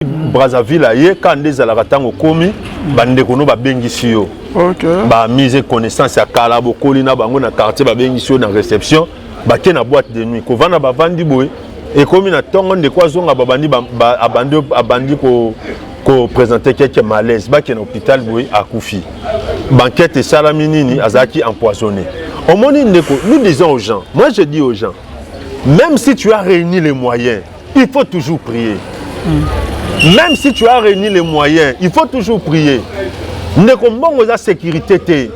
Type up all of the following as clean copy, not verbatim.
Brazzaville aye ka nde ezalaka ntango okomi bandeko no babengisi yo bamise connaissance ya kala bokoli na bango na quartier, babengisi yo na réception, bake na boîte de nuit kovanda, bavandi boye, ekomi na ntongo, ndeko azonga, babandi abandi koprésenter quelque malaise, bakende na hôpital boye, akufi. Baenquête esalami nini? Azalaki empoisonné. Omoni ndeko, nous disons aux gens, moi je dis aux gens, même si tu as réuni les moyens, il faut toujours prier. Même si tu as réuni les moyens, il faut toujours prier. Ndeko, mbongo eza sécurité te.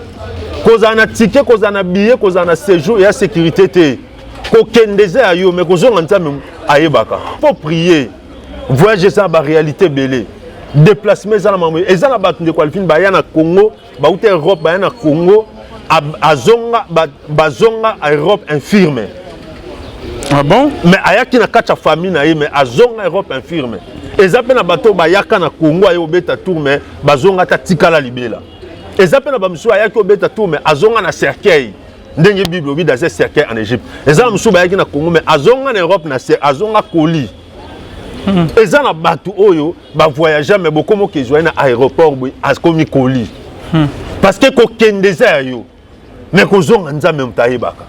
Kozala na ticket, kozala na billet, kozala na séjour eya sécurité te. Kokende eza ya yo, mais kozonga, Nzambe ayebaka. Faut prier. Voyage eza na baréalité ebele, déplacement eza na mambo, eza na bato, ndeko Alvine, baya na Congo, bauta Europe, baya na Congo, azonga, bazonga Europe infirme. Ah bon? Mais ayaki na kati ya famille na ye, mais azonga Europe infirme. Eza mpe na bato bayaka na Congo, aye obeta tour, mais bazonga ata tikala libela. Eza mpe na bamosusu ayaki obeta tour, mais azonga na cercueil, ndenge Bible obi dans un cercueil en Égypte. Eza na mosusu bayaki na Congo, mais azonga na Europe na azonga koli. Eza na bato oyo bavoyage, mais bokomi okezwa ye na aéroport boye, akomi koli, parce que kokende eza ya yo, mais kozonga, Nzambe moto ayebaka.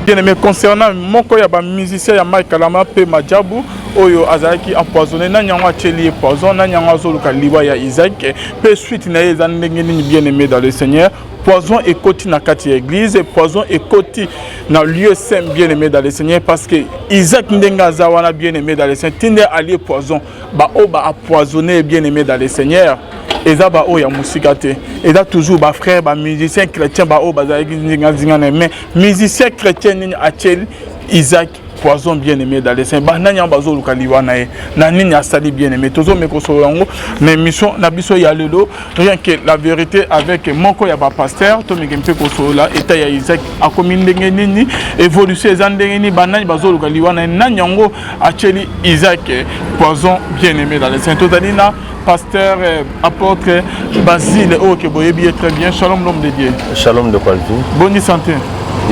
Bien aimé, concernant moko ya bamusicien ya Mike Kalamba mpe Majabu oyo azalaki empoisonné, nani yango atieli ye poison? Nani yango azoluka liwa ya Isaac? Mpe suite na ye eza ndenge nini? Bien aimé dans le Seigneur, poison ekoti na kati ya église, poison ekoti na lieu saint, bien aimé dans le Seigneur, parce que Isaac ndenge aza wana, bien aimé dans le Seigneur, tinde alie poison, baoyo baempoisonné, bien aimé dans le Seigneur, eza baoyo ya mosika te, eza toujours bafrère, bamusicien chrétien, baoyo bazalaki nzingazinga na ye. Mais musicien chrétien nini atieli Isaac poison, bien aimé dans le Seigneur? Banani yango bazoluka liwa na ye? Na nini asali, bien aimé? Tozomeka kosolola yango na émission na biso ya lelo, Rien que la vérité, avec moko ya bapasteur. Tomeke mpe kosolola état ya Isaac, akomi ndenge nini, évolution eza ndenge nini, banani bazoluka liwa na ye, nani yango atieli Isaac poison, bien aimé dans le Seigneur. Tozali na pasteur apôtre Basile oyo ke boyebi ye très bien. Shalom, l'homme de Dieu. Shalom, ndeko Alvin. Boni santé?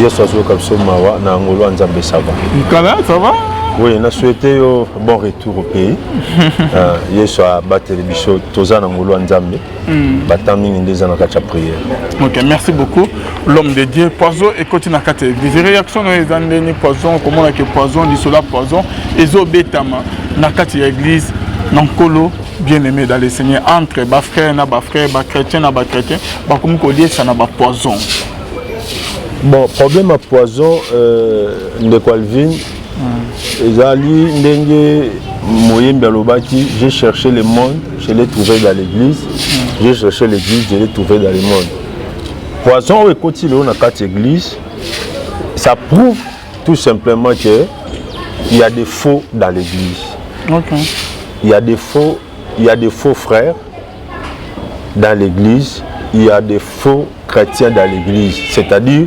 Yesu azoyoka biso mawa na ngolo ya Nzambe, ça va. Kala, ça va. Oui, na souhaité yo bon retour au pays. Yesu abateli biso, toza na ngolo ya Nzambe. Bata mingi nde eza na kati ya prière. Ok, merci beaucoup, l'homme de Dieu. Poison ekoti na kati ya église, réaction nayo eza ndeni? Poison, komonake poison, lisolo ya poison ezobetama na kati ya église na Nkolo, bien aimé dans le Seigneur, entre bafrère na bafrère, bachrétien na bachrétien, bakomi koliesa na bapoison. Bon, problème ya poison, ndeko Alvin, ezali ndenge moyembi alobaki: "J'ai cherché le monde, je l'ai trouvé dans l'église. J'ai cherché l'église, je l'ai trouvé dans le monde." Poison oyo ekoti lelo na kati église, ça prouve tout simplement que il y a des faux dans l'église. Il y a des faux, il y a des faux frères dans l'église, il y a des faux chrétiens dans l'église, c'est-à-dire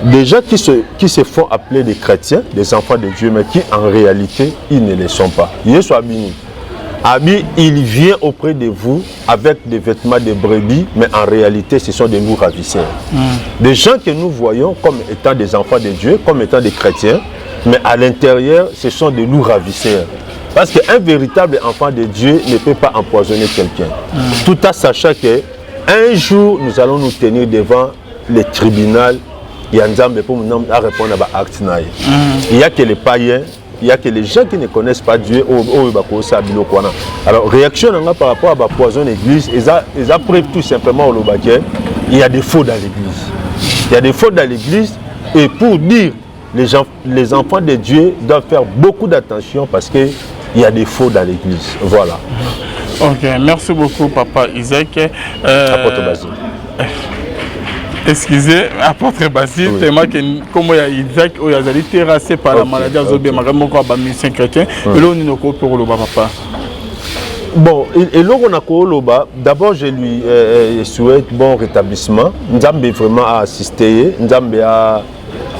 des gens qui se font appeler des chrétiens, des enfants de Dieu, mais qui en réalité, ils ne le sont pas. Yesu abini. Abi, il vient auprès de vous avec des vêtements de brebis, mais en réalité, ce sont des loups ravisseurs. Des gens que nous voyons comme étant des enfants de Dieu, comme étant des chrétiens, mais à l'intérieur, ce sont des loups ravisseurs. Parce qu'un véritable enfant de Dieu ne peut pas empoisonner quelqu'un. Tout en sachant que un jour, nous allons nous tenir devant le tribunal ya Nzambe pour nous répondre à acte na ye. Il y a que les païens, il y a que les gens qui ne connaissent pas Dieu oyo bakosa biloko wana. Alors, réaction na nga par rapport à ba poison l'église, eza preuve tout simplement oloba ke il y a des faux dans l'église. Il y a des faux dans l'église et pour dire les gens, les enfants de Dieu doivent faire beaucoup d'attention parce que il y a des faux dans l'église. Voilà. Ok, merci beaucoup, papa Isaac. Apôtre Basile. Excusez, apôtre Basile, oui. Tellement que comme il y a Isaac oyo azali terrassé par la maladie, azobemaka moko ya bamusicien chrétien. Eloko nini okoki mpe koloba, papa? Bon, eloko na koloba, d'abord je lui souhaite bon rétablissement. Nzambe vraiment a assisté ye, Nzambe a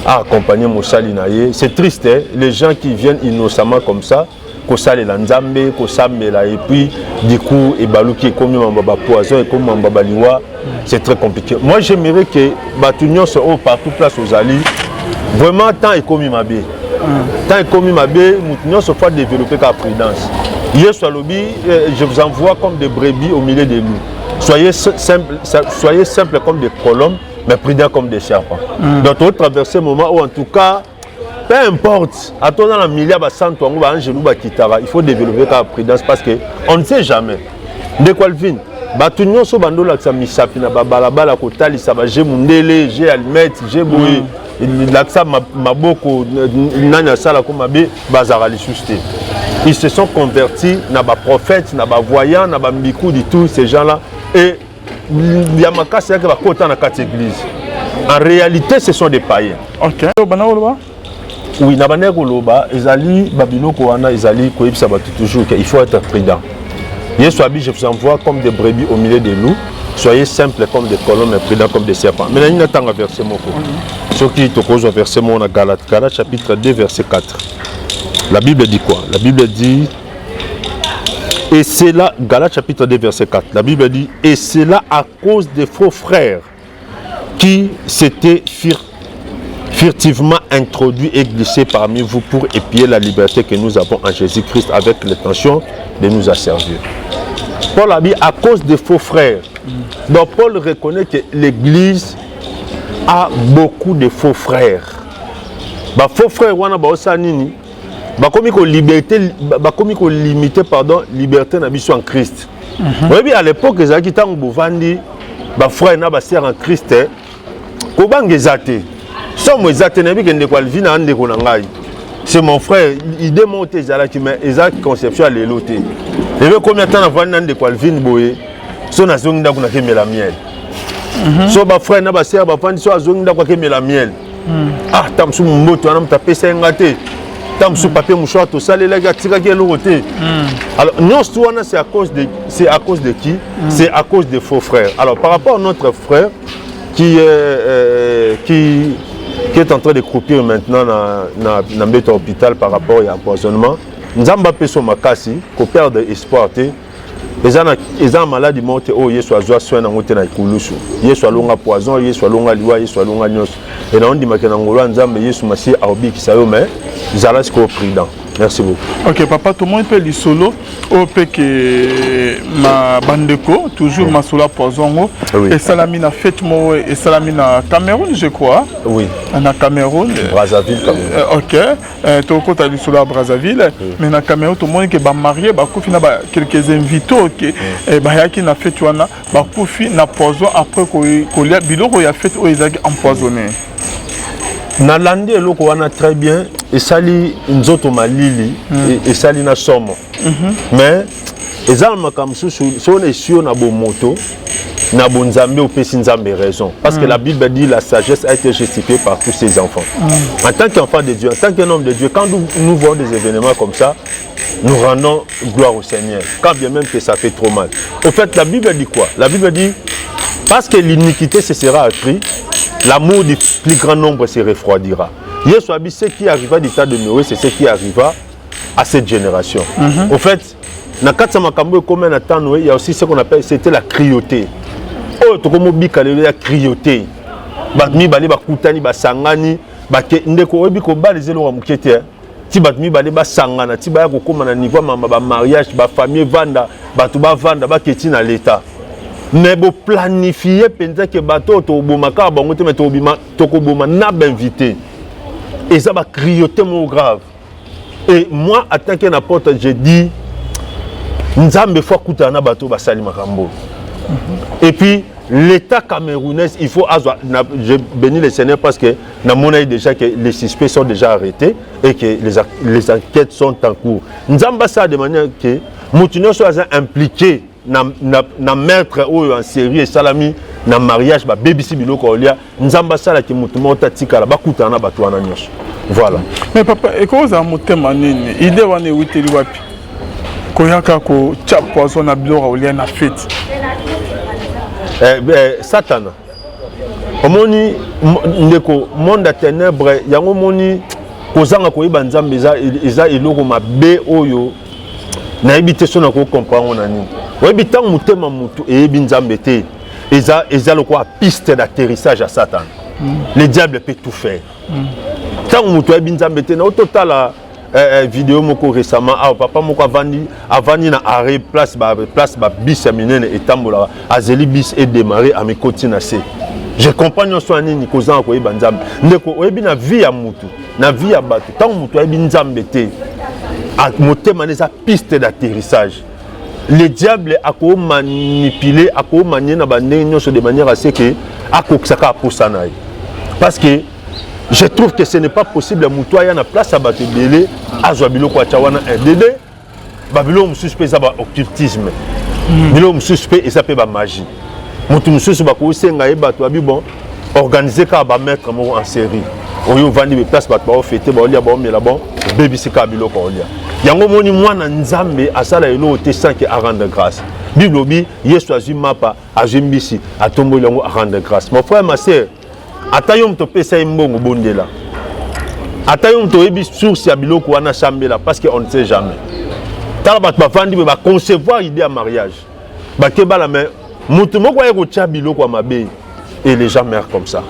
accompagné mosali na ye. C'est triste, hein? Les gens qui viennent innocemment comme ça kosalela Nzambe, kosambela, et puis du coup ebaluki, ekomi mambo bapoison, ekomi mambo baliwa, c'est très compliqué. Moi, j'aimerais que bato nyonso oyo partout place ozali, vraiment, temps ekomi mabe. Tant ekomi mabe, moto nyonso faut développer kaka prudence. Yesu alobi: "Je vous envoie comme des brebis au milieu des loups. Soyez simple comme des colombes, mais prudents comme des serpents." Donc totraverser moment où, en tout cas, peu importe ata oza na milieu ya basantu yango, baangelu bakitaka, il faut développer kaka prudence, parce que on ne sait jamais. Ndeko Alvin, bato nyonso bandolakisa misapi na babalabala, kotalisa baje mundele, je allumettes, je boye, lakisa maboko, nani asalako mabe, bazalaka lisusu te. Ils se sont convertis na baprophète, na bavoyant, na bambiku du tout, ces gens là. Et ya makasi yake bakota na kati église, en réalité ce sont des païens. Ok, bana koloba. Oui, na bandeki koloba, ezali babiloko wana, ezali koyebisa bato toujours que il faut être prudent. Yesu alobi: "Je vous envoie comme des brebis au milieu des loups. Soyez simples comme des colombes mais prudents comme des serpents." Mais nalingi natanga verset moko. Soki tokozwa verset moko na Galate, Galate chapitre 2 verset 4. La Bible dit quoi? La Bible dit: et c'est là, Galate chapitre 2 verset 4, la Bible dit: "Et c'est là à cause des faux frères qui s'étaient furtivement introduits et glissés parmi vous pour épier la liberté que nous avons en Jésus-Christ avec l'intention de nous asservir." Paul a dit à cause des faux frères. Donc Paul reconnaît que l'Église a beaucoup de faux frères. Ba faux frères wana baosala nini? Bakomi koliberté, bakomi kolimiter, pardon, liberté na biso en Christ. Oyebi, à l'époque ezalaki ntango bovandi, bafrère na basœur en Christ, kobanga eza te, somo eza te. Nayebi ke ndeko Alvi na ndeko na ngai, c'est mon frère. Idée moko te ezalaki, mais eza conception ya lelo te. Lelo ekomi, ata navandi na ndeko Alvine boye, so nazongi ndako, nakemela miel. So bafrère na basœur bavandi, so azongi ndako, akemela miel. Ah, ta mosusu mboto wana moto apesa ye nga te, ta mosusu papier mouchoir tosalelaki, atikaki eloko te. Alors nyonso tu wana, c'est à cause de qui? C'est à cause des faux frères. Alors par rapport à notre frère qui est en train de croupir maintenant na mbeto ya hôpital par rapport ya empoisonnement, Nzambe apesa makasi, koperdre espoir te. Eza na maladi moko te oyo Yesu azwa soin nango te na ekulusu. Yesu alonga poison, Yesu alonga liwa, Yesu alonga nyonso. E na ondimaki na ngolo ya Nzambe, Yesu Masi aobikisa yo, mais zala sikoyo prudent. Merci beaucoup. Ok papa, tomoni mpe lisolo oyo mpe ke na bandeko, toujours masolo ya poison yango esalami na fête moko, esalami na Cameroun, je crois. Oui. Na Cameroun. Brazzaville, Cameroun. Ok, tokota lisolo ya Brazzaville, mais na Cameroun tomoni ke bamariés bakufi na ba quelques invités oyo ke bayaki na fête wana, bakufi na poison après kolia biloko ya fête oyo ezalaki empoisonné. Nalandi eloko wana très bien. Esali nzoto malili, esali na somo, mais eza na makambo mosusu. Soki esi yo na bomoto na bonzambe, opesi Nzambe raison, parce que la Bible dit: "La sagesse a été justifiée par tous ses enfants." En tant qu'enfant de Dieu, en tant qu'un homme de Dieu, quand nous, nous voyons des événements comme ça, nous rendons gloire au Seigneur, quand bien même que ça fait trop mal. Au fait, la Bible dit quoi? La Bible dit: "Parce que l'iniquité se sera accrue, l'amour du plus grand nombre se refroidira." Yesu alobi: "Ce qui arriva du temps de Noé, c'est ce qui arriva à cette génération." Au fait, na kati ya makambo ekómi na temps Noé, il y a aussi ce qu'on appelle, c'était la cruauté. Oyo tokomobika lelo ya cruauté, bato mibale bakutani, basangani, bake. Ndeko, oyebi kobala eza eloko ya moke te, ti bato mibale basangana, ti baya kokóma na niveau ya mama bamariage, bafamille evanda, bato bavanda, baketi na leta. Mais boplanifie mpenza ke bato oyo tokoboma kaka bango te, mais tokoboma na bainvité. Eza bacruauté moko grave. Et moi, en tant qu'un apôtre, je dis: Nzambe faut akutana na bato oyo basali makambo. Et puis l'État camerounais, il faut azwa na, je bénis le Seigneur parce que namoni déjà que les suspects sont déjà arrêtés et que les enquêtes sont en cours. Nzambe asala de manière que moto nyonso aza impliqué na meurtre oyo en série esalami na mariage, babebisi biloko kolia, Nzambe asalaki motu moko tatikala, bakutana na bato wana nyonso. Voilà. Mais papa, ekozala motema nini? Idée wana ewuteli wapi, koyaka kotia poison na biloko kolia na fête? Satana, omoni, ndeko, monde ya ténèbre yango, omoni, kozanga koyeba Nzambe eza eloko mabe oyo nayebi te so nakocomprendre na nini. Oyebi, ntango motema motu eyebi Nzambe te, eza lokola piste d'atterrissage ya Satan. Le diable peut tout faire. Ntango moto ayebi Nzambe te, na totala vidéo moko récemment awa, papa moko avandi na arrêt, place ba bus ya minene etambolaka, azeli bus edémarre, amikoti na se. Je comprends nyonso ya nini? Kozanga koyeba Nzambe. Ndeko, oyebi, na vie ya mutu, na vie ya bato, ntango moto ayebi Nzambe te, motema na eza piste d'atterrissage. Le diable akomanipuler, akomanier na bandenge nyonso de manière à ce que akokisaka aposa na ye, parce que je trouve que ce n'est pas possible moto aya na place ya bato ebele, azwa biloko atya wana. Un dede, babiloko mosusu mpe eza baoccultisme, biloko mosusu mpe eza mpe bamagie. Moto mosusu bakosenga ye, bato babi bon, organise kaka bameurtre moko en série. Oyo ovandi beplace, bato baofêter, baolia, baomela, bon, obebisi kaka biloko olia yango. Omoni, mwana Nzambe asala eloko te sans que arendre grâce. Bible obi Yesu azwi mapa, azwi mbisi, atomboli yango, arendre grâce. Mon frère, ma sœur, ata yo moto opesa ye mbongo, bondela. Ata yo moto oyebi source ya biloko wana, sambela, parce que on ne sait jamais. Tala bato bavandi boye, baconcevoir idée ya mariage, bake bala, mais moto moko aye kotia biloko ya mabe et les gens meurent comme ça.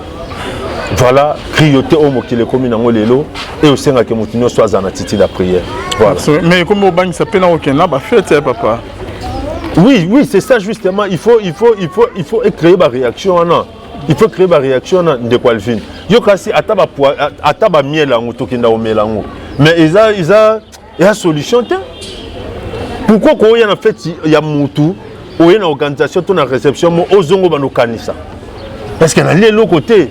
Voilà cruauté oyo mokili ekomi nango lelo e osengaki moto nyonso aza na attitude ya prière. Voilà. Mais ekomi obangisa mpe na kokende na bafête ya papa. Oui, c'est ça justement. Il faut créer baréaction wana, il faut créer baréaction wana. Ndeko Alvin, yo kasi ata bamiel yango, tokenda komela yango, mais eza solution te. Pourquoi koya na fête ya mutu, oye na organisation to na réception mo, ozongo bando okanisa parce que nalie eloko te?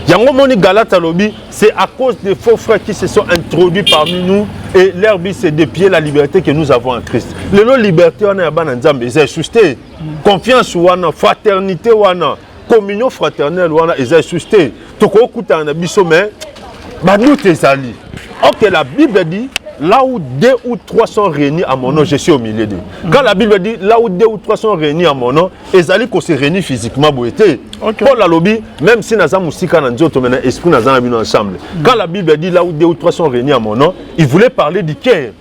Yango moni Galate alobi: c'est à cause des faux frères qui se sont introduits parmi nous et leur but, c'est de piller la liberté que nous avons en Christ. Lelo liberté wana ya bana Nzambe eza esusu te. Confiance wana, fraternité wana, communion fraternelle wana eza esusu te. Tokokutana na biso, mais badoute ezali. Ok, la Bible dit: là où deux ou trois sont réunis à mon nom, je suis au milieu d'eux. Quand la Bible dit là où deux ou trois sont réunis à mon nom, ezali ko se réunir physiquement boye te. Paul alobi: même si naza mosika na nzoto, mais na esprit naza na bino ensemble. Quand la Bible dit là où deux ou trois sont réunis à mon nom, il voulait parler du cœur,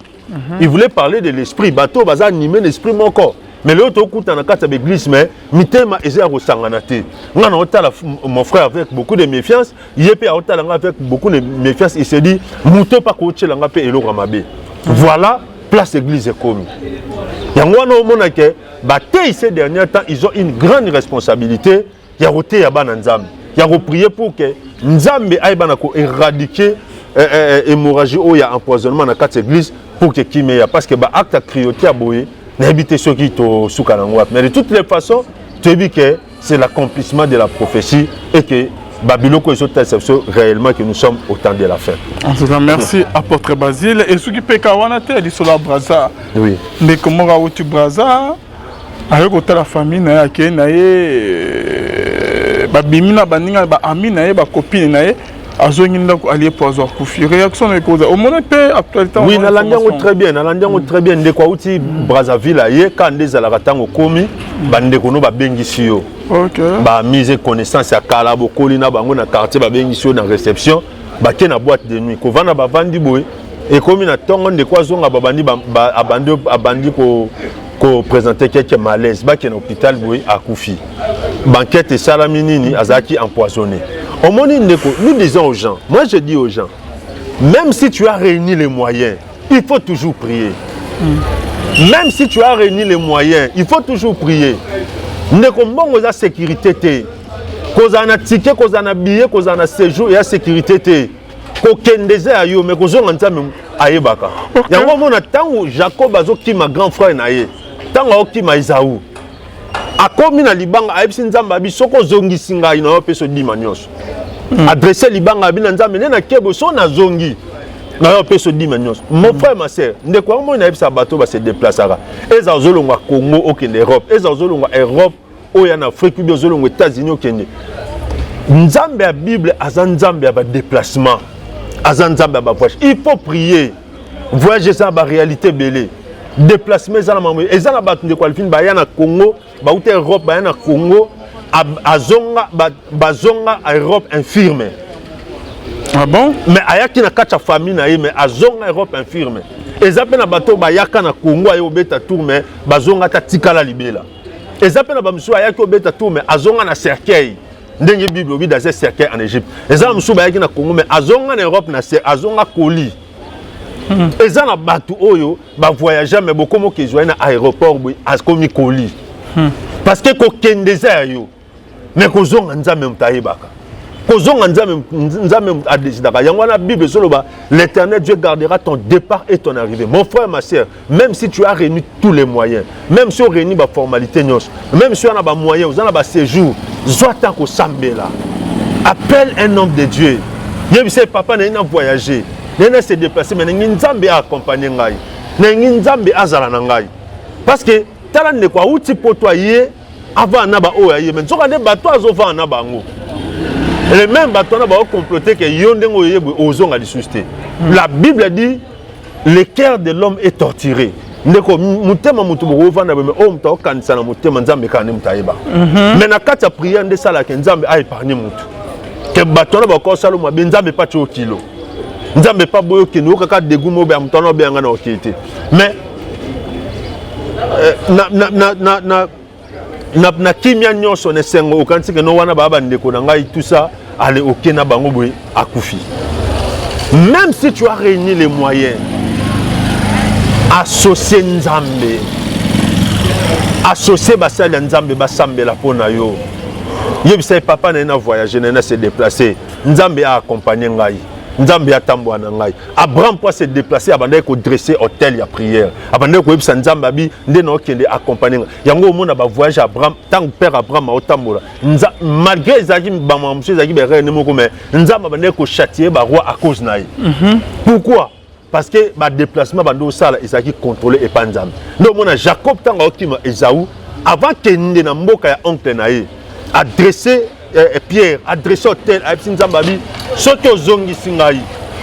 il voulait parler de l'esprit. Bato baza animé l'esprit moko. Mais lelo tokutana na kati ya baeglise, mais mitema eza ya kosangana te. Nga na otala mon frère avec beaucoup de méfiance, ye mpe aotala nga avec beaucoup de méfiance. Il se dit moto mpe akotiela nga mpe eloko ya mabe. Voilà place église ekomi. Yango wana omona ke batei, ces derniers temps, ils ont une grande responsabilité ya koteya bana Nzambe, ya koprier pour que Nzambe ayeba na koéradiquer hémorragie oyo ya empoisonnement na kati ya église, pour que kimia eya, parce que baacte ya cruauté ya boye, nayebi te soki tosuka nango wapi. Mais de toutes les façons, toyebi ke c'est l'accomplissement de la prophétie et que babiloko ezotalisa biso réellement que nous sommes au temps de la fin. En tout cas, merci, apôtre Basile. Et soki mpe ka wana te, lisolo ya Braza. Oui. Ndeko moko awuti Braza, aye kotala famille na ye, akei na ye, babimi na baninga, baami na ye, bacopine na ye, azongi ndako, alie poison, akufi. Réaction na ekoza omona mpe actualité? Oui, nalandi yango très bien, nalandi yango très bien. Ndeko awuti Brazzaville, aye ka nde ezalaka ntango okomi, bandeko no babengisi yo, bamise connaissance ya kala, bokoli na bango na quartier, babengisi yo na réception, bake na boîte de nuit kovanda, bavandi boye, ekomi na ntongo, ndeko azonga, babandi abandi koprésenter quelque malaise, bakende hôpital boye, akufi. Baenquête esalami nini? Azalaki empoisonné. Omoni ndeko, nous disons aux gens, moi je dis aux gens, même si tu as réuni les moyens, il faut toujours prier. Même si tu as réuni les moyens, il faut toujours prier. Ndeko, mbongo eza sécurité te. Kozala na ticket, kozala na billet, kozala na séjour eya sécurité te. Kokende eza ya yo, mais kozonga, Nzambe ayebaka yango. Omona ntango Jacob azokima grand frère na ye, ntango aokima Ezau, akomi na libanga, ayebisi Nzambe, abi: soki ozongisi ngai na yo, mpe sodima nyonso. Adresse libanga, abi na Nzambe nde nakebo, so nazongi na yo, mpe sodima nyonso. Mon frère, ma sœur, ndeko, yango moi nayebisa bato base déplaçaka, eza ozolongwa Congo okende Europe, eza ozolongwa Europe oyo na Afrique, ubi ozolongwa États-Unis okende, Nzambe ya Bible aza Nzambe ya badéplacement, aza Nzambe ya bavoyage. Il faut prier. Voyage eza na baréalité ebele, déplacement eza na mambo, eza na bato. Ndeko Alfine, baya na Congo, bauta Europe, baya na Congo, azonga, bazonga Europe infirme. Ah bon? Mais ayaki na kati ya famille na ye, mais azonga Europe infirme. Eza mpe na bato oyo bayaka na Congo, aye obeta tour, mais bazonga ata tikala libela. Eza mpe na bamisusu ayaki obeta tour, mais azonga na cercueil. Ndenge Bible obi dans un cercueil en Égypte. Eza na mosusu bayaki na Congo mais azonga na Europe na azonga colis. Eza na bato oyo bavoyage, mais bokomi okezwa ye na aéroport boye, akomi colis. Parce que kokende eza ya yo, mais kozonga, Nzambe moto ayebaka kozonga. Nzambe, Nzambe adécidaka yango wana. Bible ezoloba: "L'Éternel Dieu gardera ton départ et ton arrivée." Mon frère, ma sœur, même si tu as réuni tous les moyens, même si oréuni baformalité nyonso, même si oza na bamoyen, oza na baséjour, zwa ntan kosambela. Appelle un homme de Dieu, yebisa ye: "Papa, naye na voyager, naye na se déplacer, mais nangi Nzambe aaccompagne ngai, nangi Nzambe azala na ngai." Parce que tala, ndeko awuti poto, aye avanda na baoyo aye, mais nzoka nde bato azovanda na bango, le même bato wana baocomplote ke yo ndenge oyebi ozonga lisusu te. La Bible dit: "Le cœur de l'homme est torturé." Ndeko, motema motu bokovanda boye, mais oyo moto akokanisa na motema, Nzambe kaka nde moto ayeba. Mais na kati ya prière nde esalaka Nzambe aépargne motu ke bato wana bakosala mabe. Nzambe epa ti okilo, Nzambe epa boye okende okaka dégoût mo ya moto wana obeyanga na okei te. Mais na kimia nyonso, na esengo, okanisi ke no wana baya bandeko na ngai, tout ça, ale oke na bango boye, akufi. Même si tu as réuni les moyens, associe Nzambe, associe basali ya Nzambe basambela mpo na yo. Yebisa ye: "Papa, na ye na voyage, na ye na se déplacer, Nzambe aaccompagne ngai, Nzambe atambola na ngai." Abraham, mpo ase déplacer, abandaki kodresse autel ya prière, abandaki koyebisa Nzambe abi nde na okende, accompagne ngai. Yango omona bavoyage Abraham, ntango père Abraham aotambola, malgré ezalaki bamama mosusu, ezalaki baerreur moko, mais Nzambe abandaki kochâtier baroi à cause na ye. Pourquoi? Parce que badéplacement bando osala ezalaki contrôlé epa Nzambe. Nde omona Jacob, ntango aokima Esaü, avant kende na mboka ya oncle na ye, adressé pierre, adressé autel, ayebisi Nzambe abi: "Soki ozongisi ngai,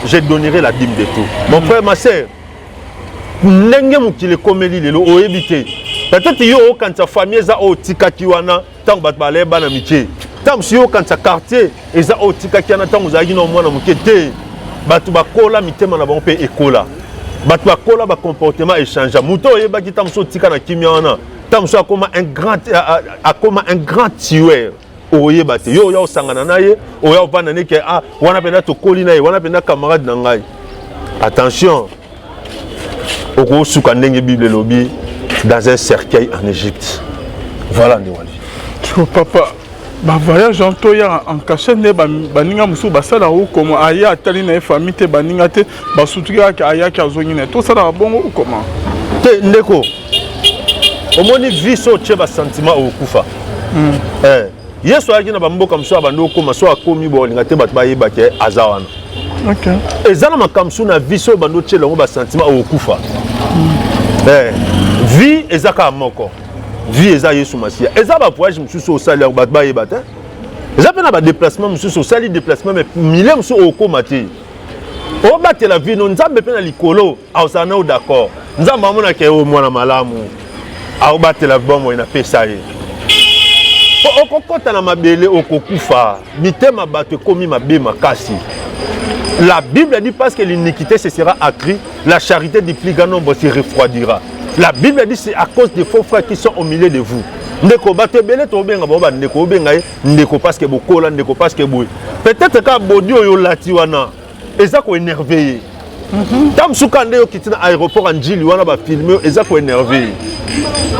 je donnerai la dîme de tout." Mon frère, ma sœur, ndenge mokili ekomeli lelo, oyebi te. Peut-être yo okanisa famille eza oyo otikaki wana ntango bato baleye bana mike. Ntango mosusu yo okanisa quartier eza oyo otikaki wana ntango ozalaki na mwana moke te. Bato bakola, mitema na bango mpe ekola. Bato bakola, bacomportement échange. Moto oyebaki ntango mosusu otika na kimia wana, ntango mosusu akoma un grand tueur. Oyeba te. Yo oya osangana na ye, oya ovanda neke: "Ah, wana mpenza tokoli na ye, wana mpenza camarade na ngai." Attention, okosuka ndenge Bible elobi, dans un cercueil en Égypte. Voilà, nde wali. Papa, bavoyage wana toya en cachette nde baninga mosusu basalaka okoma aya atali na ye famille te, baninga te, basutuki kaka, ayaki, azongi na ye. Tosalaka bongo okoma? Te, ndeko. Omoni, vie, so otie basentiment, okokufa. Eh, Yesu ayaki na bamboka mosusu, abandi okóma, so akomi bo olinga te bato bayebaki aza wana. Eza na makambo mosusu na vie, so obandi otiela yango basentiment, okokufa. Eh, vie eza kaka moko, vie eza Yesu Masiya. Eza bavoyage mosusu osali yango, bato bayeba te. Eza mpe na badéplacement mosusu, osali déplacement, mais milieu mosusu okóma te, obatela vie no. Nzambe mpe na likolo akozala na yo d'accord. Nzambe amonaka yo mwana malamu, aobatela bomoi napesa ye. Po okokɔta na mabele, okokufa. Mitema bato ekomi mabe makasi. La Bible dit: "Parce que l'iniquité se sera accrue, la charité du plus grand nombre se refroidira." La Bible dit: "C'est à cause des faux frères qui sont au milieu de vous." Ndeko, bato ebele tobenga bango bandeko. Obenga ye ndeko parce que bokola, ndeko parce que boye. Peut-être kaka bodi oyo olati wana eza koénerve ye. Ntango mosusu kaka nde okiti na aéroport ya Njili wana, bafilme oyo eza koénerve ye.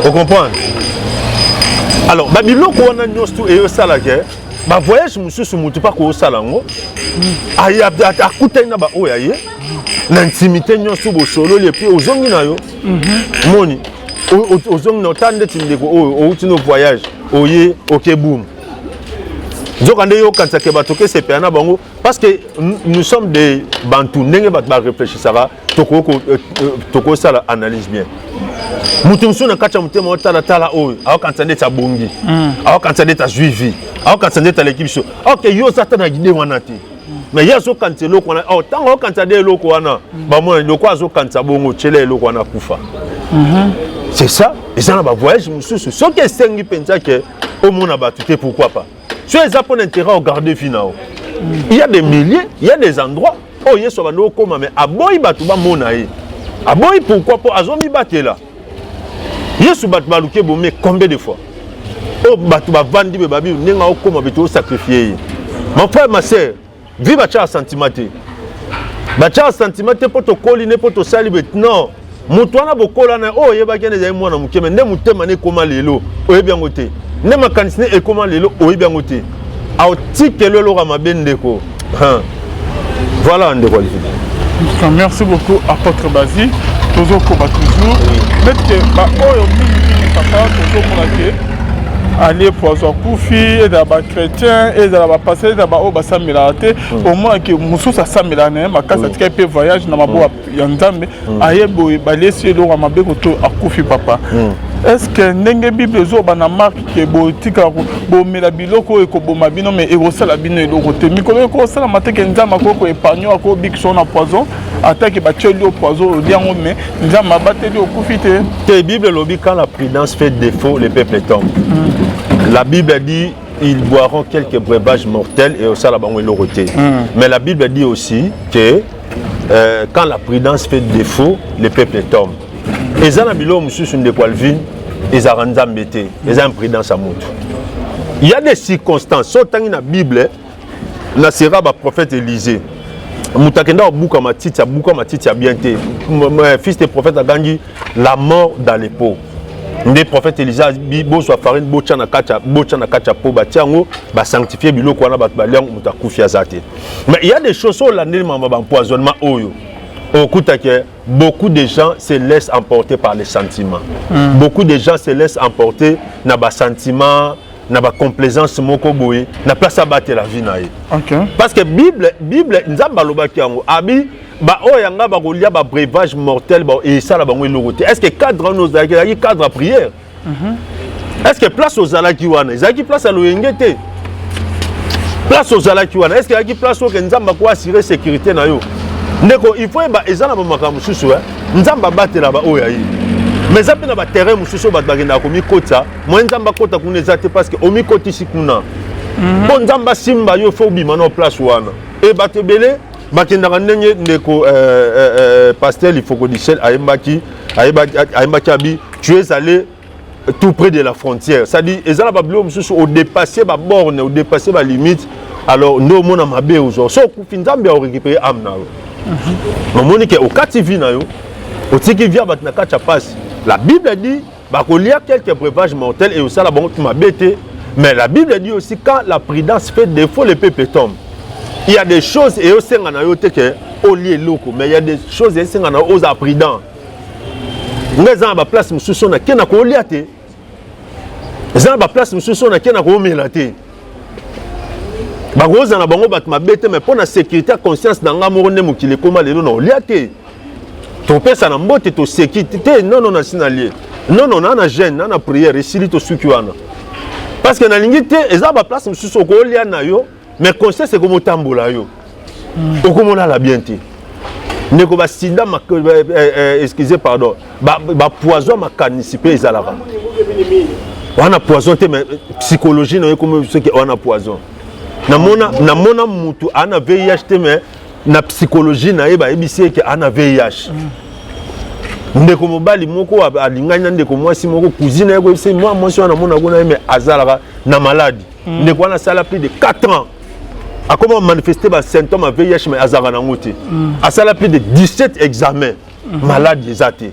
Ocomprendre? Alors babiloko wana nyonso tu eyosalaka bavoyage mosusu, motu mpa koosala yango, akutani na baoyo aye na intimité nyonso, bosololi, et puis ozongi na yo. Moni ozongi na ota ndeti ndeko oyo outi no voyage, oye oke bum, nzoka nde yo okanisaka bato okesepela na bango, parce que nous sommes des Bantu. Ndenge bato baréfléchissaka, tokosala analyse bien. Moto mosusu na kati ya motema otalatala oyo aokanisa ndeti abongi, aokanisa ndeti azwi vie, aokanisa ndeti aleki biso. Ok, yo oza ata na idée wana te, mais ye azokanisa eloko wana. Oh, ntango aokanisa nde eloko wana, bamona eloko azokanisa bongo, tyela eloko wana, akufa. C'est ça. Eza na bavoyage mosusu, soki esengi mpenza ke omona bato te, pourquoi pas? So eza mpo na intérêt ogarde vie na yo. Il y a des milliers, il y a des endroits oyo Yesu abandi okóma, mais aboyi bato bamona ye. Aboyi pourquoi? Mpo azomibatela. Yesu, bato baluki ebome combien de fois? Oyo bato bavandi be babi ndenge aokoma be tosacrifie ye. Mon frère, ma sœur, vie batiaka sentiment te, batiaka sentiment te mpo tokoli ne mpo tosali be. Non, moto wana bokola na oyo oyebaki wana ezali mwana moke, me nde motema ne ekóma lelo oyebi yango te, nde makanisi ne ekóma lelo oyebi yango te, aotikelo eloko ya mabe, ndeko. Voilà, ndeko Olivier. Merci beaucoup, apôtre Bazi. Tozokoba toujours neti baoyo mingimingi, papa, tozomona ke alie poison akufi, ezala bachrétien, ezala bapasteur, ezala baoyo basamelaka te. Omona ke mosusu asamelaka na ye makasi, atikaki mpe voyage na maboko ya Nzambe, aye boye baliesi eloko ya mabe koto akufi. Papa, est ce que ndenge Bible ezoba na Mark ke botikaka bomela biloko oyo ekoboma bino mais ekosala bino eloko te, mikolo ekosalama te ke Nzambe akoki koépargne, akobikisa na poison, atake batieli yo poison, olia yango, mais Nzambe abateli, okufi te? Te, Bible elobi: quand la prudence fait défaut, le peuple tombe. La Bible dit: ils boiront quelques breuvages mortels et osala bango eloko te. Mais la Bible dit aussi que quand la prudence fait défaut, le peuple tombe. Eza na biloko mosusu, ndeko Alvin, ezalaka Nzambe te, eza imprudence ya motu. Il y a des circonstances. So otangi na Bible, na sera baprophète Élisée, moto akenda kobuka matiti, abuka matiti ya bien te. Fils de prophète agangi: "La mort dans les pots!" Nde prophète Élisée bozwa farine, botya na kati, botya na kati ya pot, batia yango, basanctifie biloko wana, bato balia yango, moto akufi aza te. Mais il y a des choses oyo olandeli mama baempoisonnement oyo okutaki, beaucoup de gens se laissent emporter par les sentiments. Beaucoup de gens se laissent emporter na basentiment, na bacomplaisance moko boye, na place abatela vie na ye. Parce que Bible, Nzambe alobaki yango, abi baoyo yanga bakolia babreuvage mortel, esala bango eloko te. Est ce que cadre wana ozalaki, ezalaki cadre ya prière? Est ce que place ozalaki wana ezalaki place ya loyenge te? Place ozalaki wana, est ce que ezalaki place oyo ke Nzambe akoassurer sécurité na yo? Ndeko, il faut yeba, eza na bamakambo mosusu Nzambe abatela baoyo aye, mais eza mpe na baterrain mosusu oyo bato bakendaka komikotisa. Moye Nzambe akota kuna eza te, parce que omikotisi kuna. Mpo Nzambe asimba yo, faut obima na place wana. E bato ebele bakendaka ndenge ndeko pasteur Ifoko Dichel ayembaki, ayembaki abi: "Tu es allé tout près de la frontière." C'est-à-dire eza na babiloko mosusu odépasse baborne, odépasse balimite. Alors nde omona mabe ozwa. So okufi, Nzambe aorécupéré âme na yo. Omoni ke okati vie na yo, otiki vie ya bato na kati ya pasi. La Bible dit: bakolia quelques breuvages mortels et osala bango mabe te. Mais la Bible dit aussi: quand la prudence fait défaut, le peuple tombe. Il y a des choses eyosenga na yo te ke olia eloko, mais il y a des choses esenga na yo ozala prudent. Nga eza na baplace mosusu oyo nake na kolia te, eza na baplace mosusu oyo nake na koomela te. Bakozala na bango bato mabe te, mais mpo na sécurité ya conscience na nga moko, nde mokili ekóma lelo, na olia te, topesa na mbote, toseki te. Non, non, nasi nalie. Non, non, na jeûne, na prière, esili, tosuki wana, parce que nalingi te. Eza baplace mosusu okolia na yo, mais conscience ekomotambola yo, okomolala bien te. Ndeko, basida, excusez, pardon, bapoison makanisi mpe ezalaka wana. Poison te, mais psychologie na yo ekomi soki wana poison. Namona, namona mutu aa na VIH te, mais na psychologie na ye bayebisi eke aa na VIH. Ndeko mobali moko alingani na ndeko mwasi moko, cousine ye koyebisa mwa mwasi wana, amona kuna ye, mais azalaka na maladi. Ndeko wana asala plus de 4 ans, akoma manifester basymptôme ya VIH, mais azalaka nango te. Asala plus de 17 examen, maladi eza te,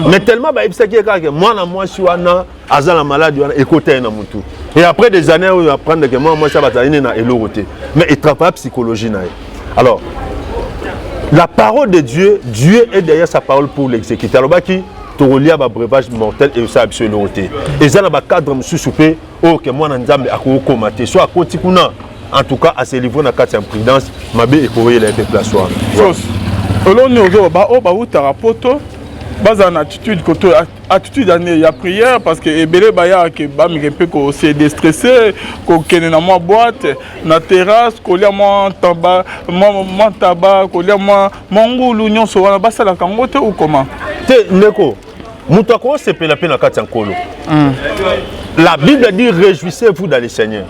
mais tellement bayebisaki ye kaka mwana mwasi wana aza na maladi wana, ekota ye na motu. Et après des années oyo apprendre ke mwana mwasi bazali ne na eloko te, mais etravaille psychologie na ye. Alors la parole de Dieu, Dieu est derrière sa parole pour l'exécuter. Alobaki tokolia babreuvage mortel e osala biso eloko te. Eza na bacadre mosusu mpe oyo ke mwana Nzambe akokokoma te. So akoti kuna, en tout cas ase livre na kati ya imprudence, mabe ekoyela ye mpe place wana. Oloni ozoba oyo bawutaka poto bazala na attitude koto, attitude ane ya prière, parce que ebele bayaka bamiki mpe kose déstresser, kokende na mwa boîte, na terrasse, kolia mwa taba, mwa taba, kolia mwa ngulu, nyonso wana basalaka yango te ou comment? Te, ndeko, moto akosepela mpe na kati ya Nkolo. La Bible dit: "Réjouissez-vous dans le Seigneur."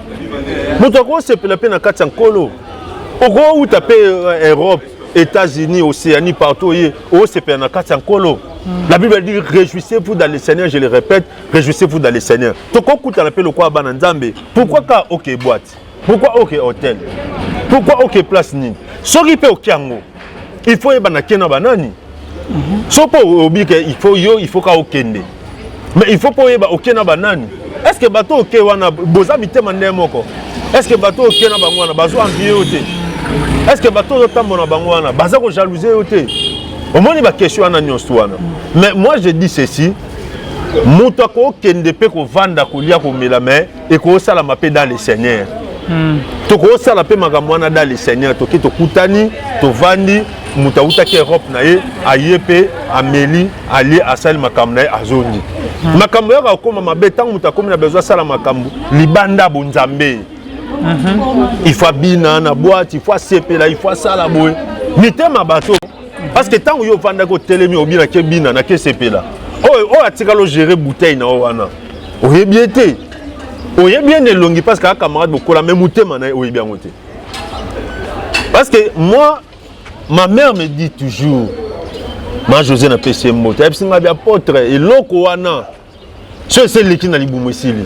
Moto akosepela mpe na kati ya Nkolo. Okouta mpe Europe, États-Unis, Océanie, partout, oye osepela na kati ya Nkolo. La Bible dit: réjouissez-vous dans le Seigneur. Je le répète, réjouissez-vous dans le Seigneur. Tokokutana mpe lokola bana Nzambe. Pourquoi ka oke boîte? Pourquoi oke hôtel? Pourquoi oke place nini? Soki mpe oke yango, il faut oyeba na ke na banani. So mpo obi ke il faut yo, il faut ka okende, mais il faut mpo oyeba oke na banani. Est ce que bato oke wana boza mitema ndenge moko? Est ce que bato oke na bango wana bazo envie yo te? Est ce que bato ozotambola na bango wana baza kojalouser yo te? Omoni baquestion wana nyonso wana. Mais moi, je dis ceci: moto akokende mpe kovanda, kolia, komela, mais ekosalama mpe dans le Seigneur. Tokosala mpe makambo wana dans le Seigneur. Toke, tokutani, tovandi, moto awutaki Europe na ye, aye mpe ameli, alie, asali makambo na ye, azongi. Makambo yaka kokóma mabe ntango moto akómi na besoin asala makambo libanda bonzambe. Il faut abina na boîte, il faut asepela, il faut asala boye mitema bato, parce que ntango yo ovandaki, otelemi, obinaki, ebina nake esepela, oyo oyo atikala ogérer bouteille na yo wana, oyebi ye te. Oyebi ye na elongi parce que aka camarade bokola, mais motema na ye, oyebi yango te. Parce que moi, ma mère me dit toujours, ma José, napesi ye mbote, ayebisi ngai bi apôtre, eloko wana so esi eleki na libumu, esili.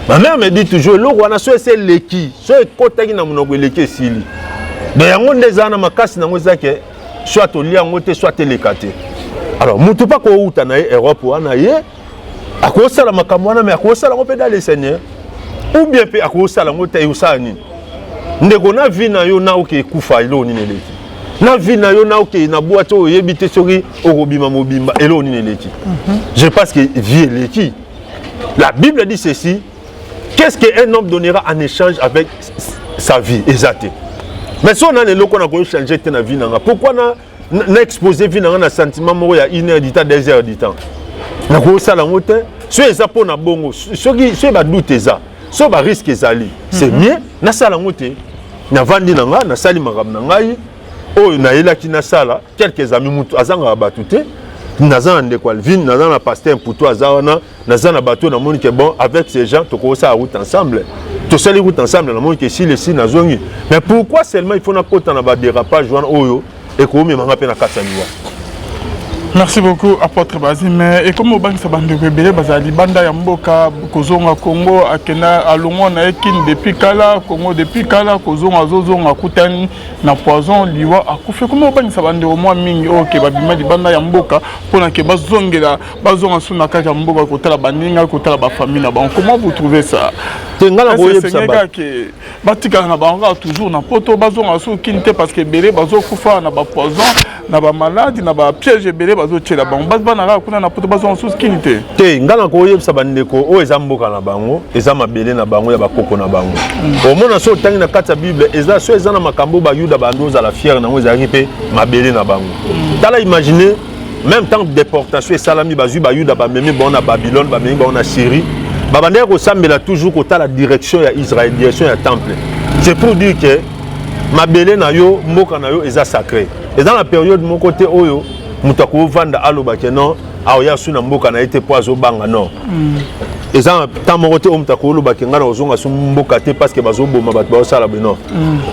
Ma mère me dit toujours, eloko wana so esi eleki, so ekɔtaki na monoko, eleki, esili. Donc yango nde eza na makasi nango, eza ke soit olia yango te, soit eleka te. Alors motu mpe akouta na ye Europe wana, ye akosala makambo wana, mais akosala yango mpe dans le Seigneur, ou bien mpe akosala yango te. Ekosala nini, ndeko, na vie na yo na oke ekufa? Eloko nini eleki na vie na yo na oke na boîte oyo oyebi te soki okobima mobimba? Eloko nini eleki? Je pense que vie eleki. La Bible dit ceci: qu'est-ce qu'un homme donnera en échange avec sa vie? Eza te. Mais so nani eloko na kochanger te na vie na nga, pourquoi na exposer vie na nga na sentiment moko ya une heure du temps, 2 heures du temps? Nakosala yango te. So eza mpo na bongo, soki soki badoute eza, so barisque ezali, c'est mieux nasala yango te. Navandi na nga, nasali makambo na ngai oyo nayelaki nasala. Quelques amis, mutu azangaka bato te. Naza na ndeko Alvin, naza na pasteur Mputu aza wana, naza na bato. Namoni ke bon, avec ces gens tokosala route ensemble. Tosali route ensemble, namoni ke esili, esili, nazongi. Mais pourquoi seulement il faut nakota na badérapage wana oyo ekomemanga mpe na kati ya liwa? Merci beaucoup, apôtre Bazi. Mais ekomi obangisa bandeko ebele bazala libanda ya mboka kozonga Congo. Akenda, alongwa na ye Kini depuis kala, Congo depuis kala, kozonga, azozonga, akutani na poison, liwa, akufi. Ekomi obangisa bandeko mwa mingi oyo ke babima libanda ya mboka mpona ke bazongela, bazonga su na kati ya mboka, kotala baninga, kotala bafamille na bango. Comment vous trouvez ça? Te, nga na koyebisa ke batikala na bango kaka toujours na Poto, bazonga su Kini te, parce que ebele bazokufa na bapoison, na bamaladi, na bapiège ebele bazotiela bango. Bana kaka kuna na Poto, bazonga susu Kini te. Te, nga na koyebisa bandeko oyo eza mboka na bango, eza mabele na bango ya bakoko na bango. Omona, so otangi na kati ya Bible, eza so eza na makambo bayuda bandi ozala fier nango, ezalaki mpe mabele na bango. Tala, imagine, même temps déportation esalami, bazwi bayuda, bamemi bango na Babylone, bamemi bango na Syrie, babandaki kosambela toujours kotala direction ya Israël, direction ya temple. C'est pour dire que mabele na yo, mboka na yo eza sacré. Eza na période moko te oyo moto akovanda alobake non, aoya su na mboka na ye te mpo azobanga. Non, eza na temps moko te oyo moto akolobake ngai na kozonga su mboka te parce que bazoboma bato, bazosala boye. Non,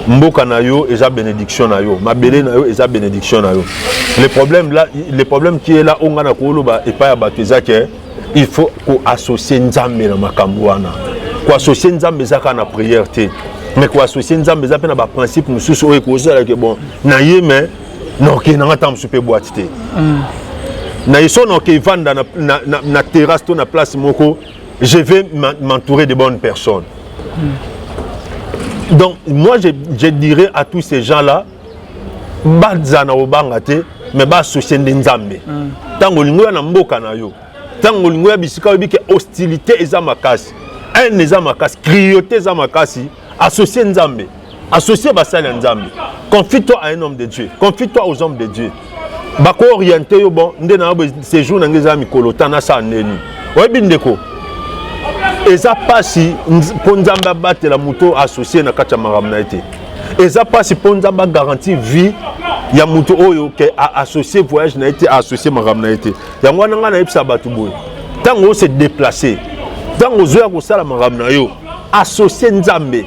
mboka na yo eza bénédiction na yo, mabele na yo eza bénédiction na yo. Le problème là, le problème qui est là, oyo ngai na koloba epai ya bato, eza ke il faut koassocier Nzambe na makambo wana. Koassocier Nzambe eza kaka na prière te, mais koassocier Nzambe eza mpe na baprincipe mosusu oyo ekozalaka bon na ye. Mais naokende nanga ntango mosusu mpe boîte te, na ye so naoke evanda na terrasse to na place moko, je vais m'entourer de bonnes personnes. Donc moi, je dirais à tous ces gens là baza na kobanga te, mais baassocier nde Nzambe. Ntango olingi oya na mboka na yo, ntango olingi oya bisika oyebi ke hostilité eza makasi, haine eza makasi, cruauté eza makasi, associe Nzambe, associe basali ya Nzambe. Confie-toi à un homme de Dieu, confie-toi aux hommes de Dieu, bakoorienter yo. Bon, nde na yo séjour na ngai eza mikolo ta, nasala ndeni? Oyebi, ndeko, eza mpasi mpo Nzambe abatela moto associe na kati ya makambo na ye te. Eza mpasi mpo Nzambe agarantir vie ya moto oyo ke aassocie voyage na ye te, aassocie makambo na ye te. Yango wana ngai nayebisa bato boye: ntango ose déplace, ntango ozoya kosala makambo na yo, associe Nzambe,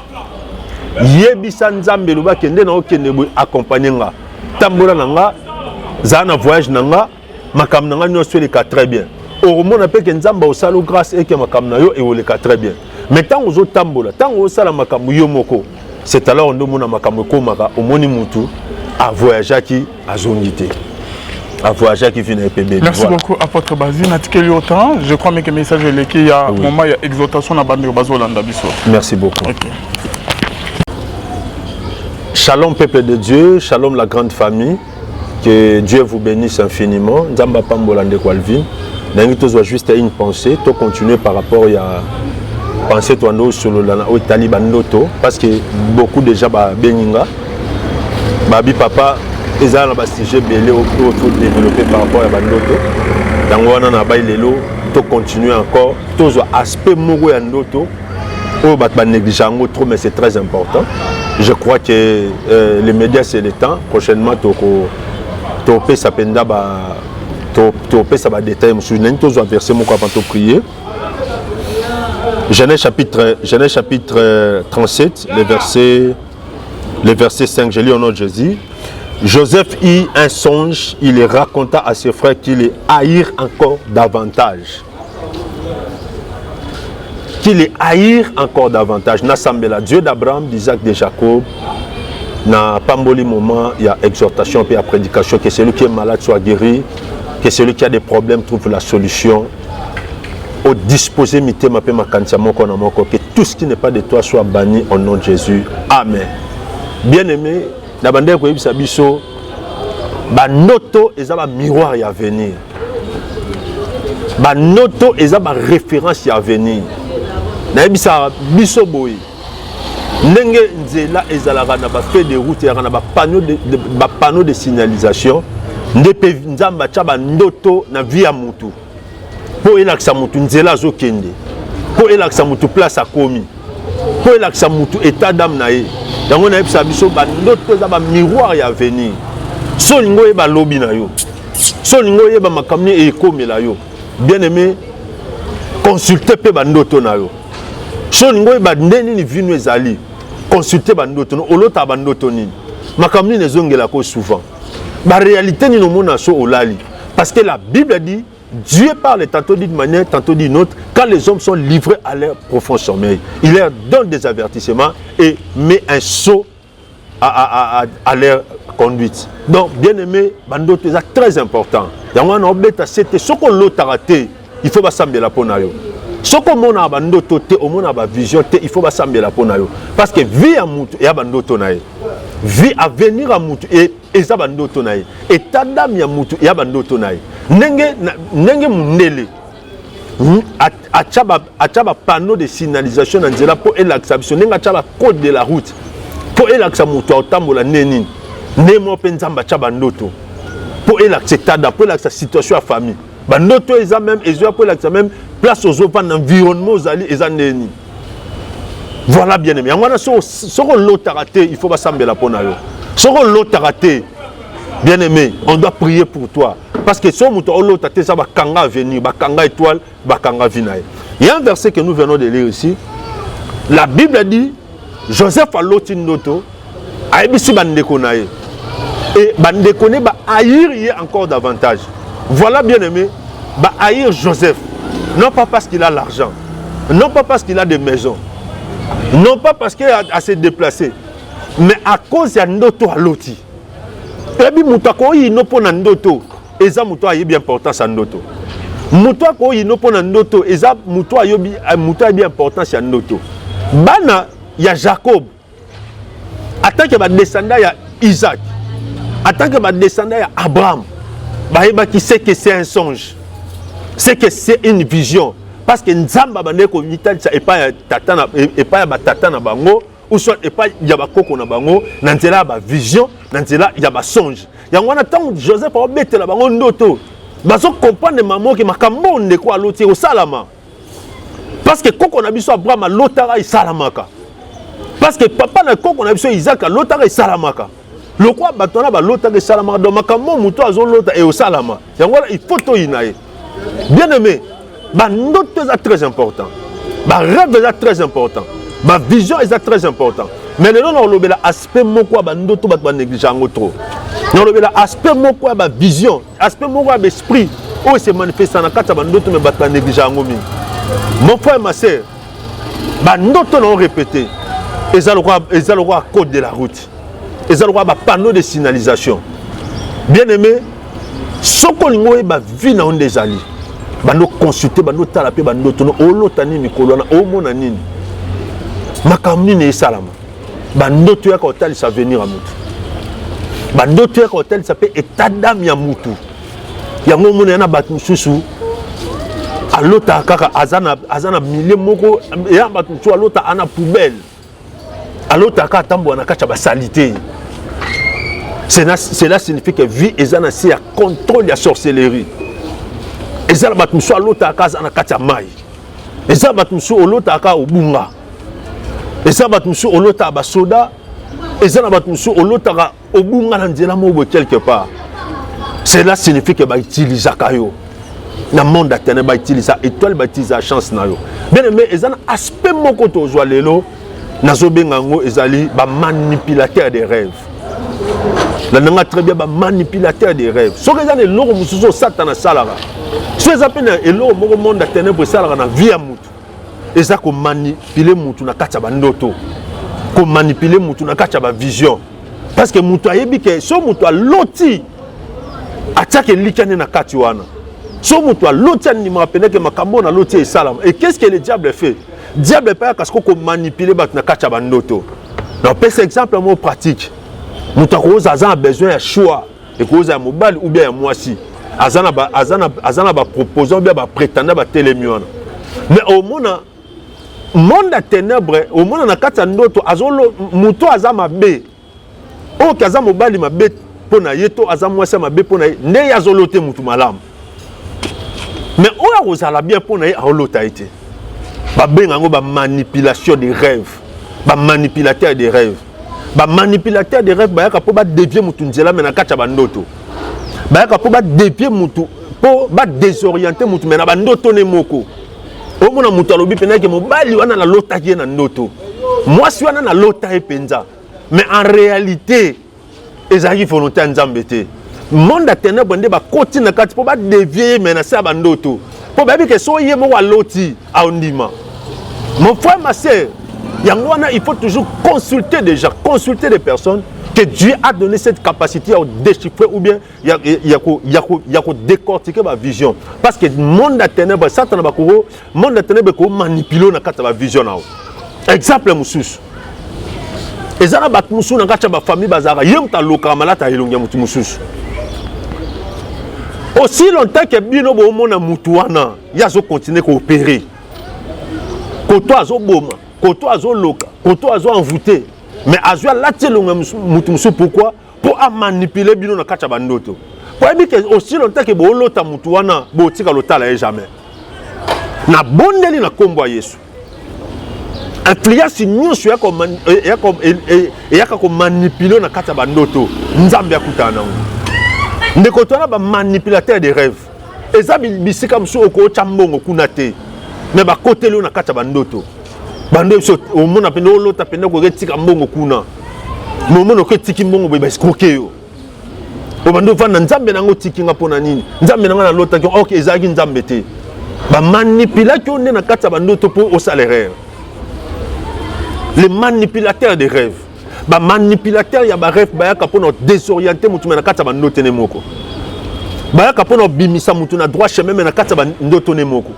yebisa Nzambe, eloba: kende na okende boye, accompagne nga, tambola na nga. Zala na voyage na nga, makambo na nga nyonso eleka très bien. Okomona mpe ke Nzambe osala grâce eke makambo na yo ekoleka très bien. Mais ntango ozotambola, ntango osala makambo yo moko, c'est alors nde omona makambo ekomaka. Omoni mutu avoyageaki, azongi te, avoyageaki, vie na ye mpe bebi. Merci beaucoup, apôtre Basile. Natikeli yo temps. Je crois que message eleki ya moment ya exhortation na bandeko bazolanda biso. Merci beaucoup. Ok. Shalom peuple de Dieu, shalom la grande famille. Que Dieu vous bénisse infiniment. Nzambe apambola ndeko Alvin. Nangi tozwa juste une pensée, to continuer par rapport ya pensée toando solola na oyo etali bandoto, parce que beaucoup déjà babengi nga, babi papa, eza na basujet ebele oyo faut développer par rapport ya bandoto. Yango wana na bai lelo to continuer encore, tozwa aspect moko ya ndoto oyo bato banéglige yango trop, mais c'est très important. Je crois que les médias, c'est le temps. Prochainement toko topesa mpenza ba topesa badétail mosusu. Nani tozwa verset moko avant toprier. Genèse chapitre 37, le verset 5, je lis au nom de Jésus. Joseph eut un songe, il le raconta à ses frères qui les haïrent encore davantage. Qui les haïrent encore davantage. Nasambela, Dieu d'Abraham, d'Isaac, de Jacob, na pamboli moment, il y a exhortation puis il y a prédication, que celui qui est malade soit guéri, que celui qui a des problèmes trouve la solution. Odisposer mitema mpe makanisi ya moko na moko, que tout ce qui n'est pas de toi soit banni au nom de Jésus. Amen. Bien aimé, na bandeko, koyebisa biso bandoto eza bamiroir ya avenir, bandoto eza baréférence ya avenir. Nayebisaka biso boye, ndenge nzela ezalaka na bafeu de route, ezalaka na bapanneau de signalisation, nde mpe Nzambe atya bandoto na vie ya mutu mpo elakisa mutu nzela azokende, mpo elakisa mutu place akomi, mpo elakisa mutu état d'âme na ye. Yango nayebisa biso, bandoto eza bamiroir ya avenir. So olingi oyeba lobi na yo, so olingi oyeba makambo nini ekomela yo, bien aimé, consulte mpe bandoto na yo. So olingi oyeba nde nini vino ezali, consulte bandoto no. Olotaka bandoto nini? Makambo nini ezongelaka souvent? Baréalité nini omona so olali? Parce que la Bible dit: Dieu parle tantôt d'une manière, tantôt d'une autre. Quand les hommes sont livrés à leur profond sommeil, il leur donne des avertissements et met un sceau à leur conduite. Donc, bien aimé, bandoto c'est très important. Yango wana obeta sete, soko olotaka te, il faut basambela mpo na yo. Soki omonaka bandoto te, omonaka bavision te, il faut basambela mpo na yo, parce que vie ya mutu eya bandoto na ye, vie avenir ya mutu eza bandoto na ye, état d'âme ya mutu eya bandoto na ye. Ndenge mundele atya bapanneau de signalisation na nzela mpo elakisa biso, ndenge atya bacode de la route mpo elakisa moto aotambola nde nini, nde moko mpe Nzambe atya bandoto mpo elakisa état d'âme, mpo elakisa situation ya famille. Bandoto eza même ezoya mpo elakisa même place ozovanda, environnement ozali eza nde nini. Voilà, bien aimé, yango wana soki olotaka te, il faut basambela mpo na yo. Soki olotaka te, bien aimé, on doit prier pour toi, parce que soki moto olota te, eza bakanga avenir, bakanga étoile, bakanga vie na ye. Il y a un verset que nous venons de lire ici. La Bible dit: Joseph aloti ndoto, ayebisi bandeko na ye, et bandeko ne bahaïr ye encore davantage. Voilà, bien aimé, bahaïr Joseph non pas parce qu'il a l'argent, non pas parce qu'il a des maisons, non pas parce qu'il a, a se déplacé, mais à cause ya ndoto aloti. Eyebi moto akoyino mpo na ndoto eza moto ayebi importance ya ndoto. Moto akoyino mpo na ndoto eza moto ayebi, moto ayebi importance ya ndoto. Bana ya Jacob, en tant que badescendant ya Isaac, en tant que badescendant ya Abraham, bayebaki ce que c'est un songe, c'est que c'est une vision, parce que Nzambe abandaki komitalisa epai ya tata na epai ya batata na bango, ou soit epai ya bakoko na bango, na nzela ya bavision, na nzela ya basonge. Yango wana ntango Joseph aobetela bango ndoto, bazokomprendre mamoke makambo oyo ndeko aloti ekosalama, parce que koko na biso Abraham alotaka, esalamaka, parce que papa na koko na biso Isaac alotaka, esalamaka. Lokwa bato wana balotaka, esalamaka, donc makambo moto azolota eosalama. Yango wana il faut toyina ye. Bien aimé, bandoto eza très important, barêve eza très important, bavision eza très important. Mais lelo nakolobela aspect moko ya bandoto bato banéglige yango trop. Nakolobela aspect moko ya bavision, aspect moko ya baesprit oyo se manifesta na kati ya bandoto, mais bato banéglige yango mingi. Mon frère, ma sœur, bandoto na orépété eza lokola code de la route, eza lokola bapanneau de signalisation. Bien aimé, soki olingi oyeba vie na yo nde ezali, bando consulte, bando tala mpe bandoto no, olota nini mikolo wana, omona nini, makambo nini esalama. Bandoto yaka kotalisa avenir ya mutu, bandoto yaka kotalisa mpe état d'âme ya mutu. Yango omona ya na bato mosusu alotaka kaka aza na milieu moko ya bato mosusu, alota ana poubelle, alotaka atambola na kati ya basaleté. Cela signifie que vie eza na se ya contrôle ya sorcellerie. Eza na bato mosusu alotaka aza na kati ya mai. Eza bato mosusu olotaka obunga. Eza bato mosusu olotaka basoda. Eza na bato mosusu olotaka obunga na nzela moko boye quelque part. Cela signifie que bautilisaka yo na monde ya ténèbre, bautilisa étoile, bautilisa chance na yo. Bien aimé, eza na aspect moko tozwa lelo, nazobenga yango ezali bamanipulateur des rêves. Landanga très bien, bamanipulateur des rêves. Soki eza na eloko mosusu Satana asalaka, so eza mpe na eloko moko monde ya ténèbre esalaka na vie ya mutu, eza komanipuler mutu na kati ya bandoto, komanipuler mutu na kati ya bavision. Parce que mutu ayebi ke so mutu aloti, atiaka elikya nde na kati wana. So mutu aloti, andimaka pene ke makambo oyo naloti esalama. Et qu'est ce que le diable fait? Diable epai yaka siko komanipuler bato na kati ya bandoto. Napesa exemple moko pratique. Moto akoza aza na besoin ya choix, ekoza ya mobali ou bien ya mwasi, aza na baproposant ou bien baprétendant batelemi wana. Mais omona monde ya ténèbre, omona na kati ya ndoto moto aza mabe, oyo ke aza mobali mabe mpo na ye to aza mwasi ya mabe mpo na ye, nde ye azolota mutu malamu. Mais oyo akozala bien mpo na ye, aolota ye te. Babenga yango bamanipulation de rêve, bamanipulateur de rêve. Bamanipulateur de rêve bayaka mpo badévier mutu nzela, mais na kati ya bandoto. Bayaka mpo badévier mutu, mpo badésorienter mutu, mais na bandoto ne moko. Omona moto alobi mpenza ke mobali wana nalotaki ye na ndoto, mwasi wana nalota ye mpenza, mais en réalité ezalaki volonté ya Nzambe te. Monde ya ténèbre nde bakoti na kati mpo badévier ye, mais na se ya bandoto, mpo bayebi ke so ye moko aloti, aondima. Mon frère, ma sœur, yango wana il faut toujours consulter déjà, consulter des personnes que Dieu a donné cette capacité à déchiffrer ou bien ya kodécortiquer bavision. Parce que monde ya ténèbre, Satana bakoko, monde ya ténèbre ekomanipuler na kati ya bavision na yo. Exemple mosusu, eza na bato mosusu na kati ya bafamille bazalaka, ye moto alokaka malata ya elongi ya motu mosusu. Aussi longtemps ke bino boomona mutu wana, ye azocontinuer koopérer koto, azoboma koto, azoloka koto, azoenvoûter, mais azwi alati elongo ya mutu mosusu. Pourquoi? Mpo amanipuler bino na kati ya bandoto, po ayebi ke aussi longtemps ke boolota mutu wana, botika lotala ye jamais. Nabondeli na nkombo ya Yesu, influence nyonso eyaka komanipuler na kati ya bandoto, Nzambe akutana nango. Ndeko, to wana bamanipulateur de rêve eza bisika mosusu okotya mbongo kuna te, mais bakoteli yo na kati ya bandoto. Bando biso omona mpenza, olota mpenza okoki etika mbongo kuna, mais omona okoki etiki mbongo boye, baescroquer yo. Obandi ovanda, Nzambe nango otiki nga mpo na nini? Nzambe nanga nalotaki, ok, ezalaki Nzambe te. Bamanipulaki yo nde na kati ya bandoto mpo osala erreur. Les manipulateurs de rêve, bamanipulateur ya barêve bayaka mpona désorienter motu, mais na kati ya bandoto ne moko. Bayaka mpona obimisa motu na droit chemin, mais na kati ya bandoto ne moko.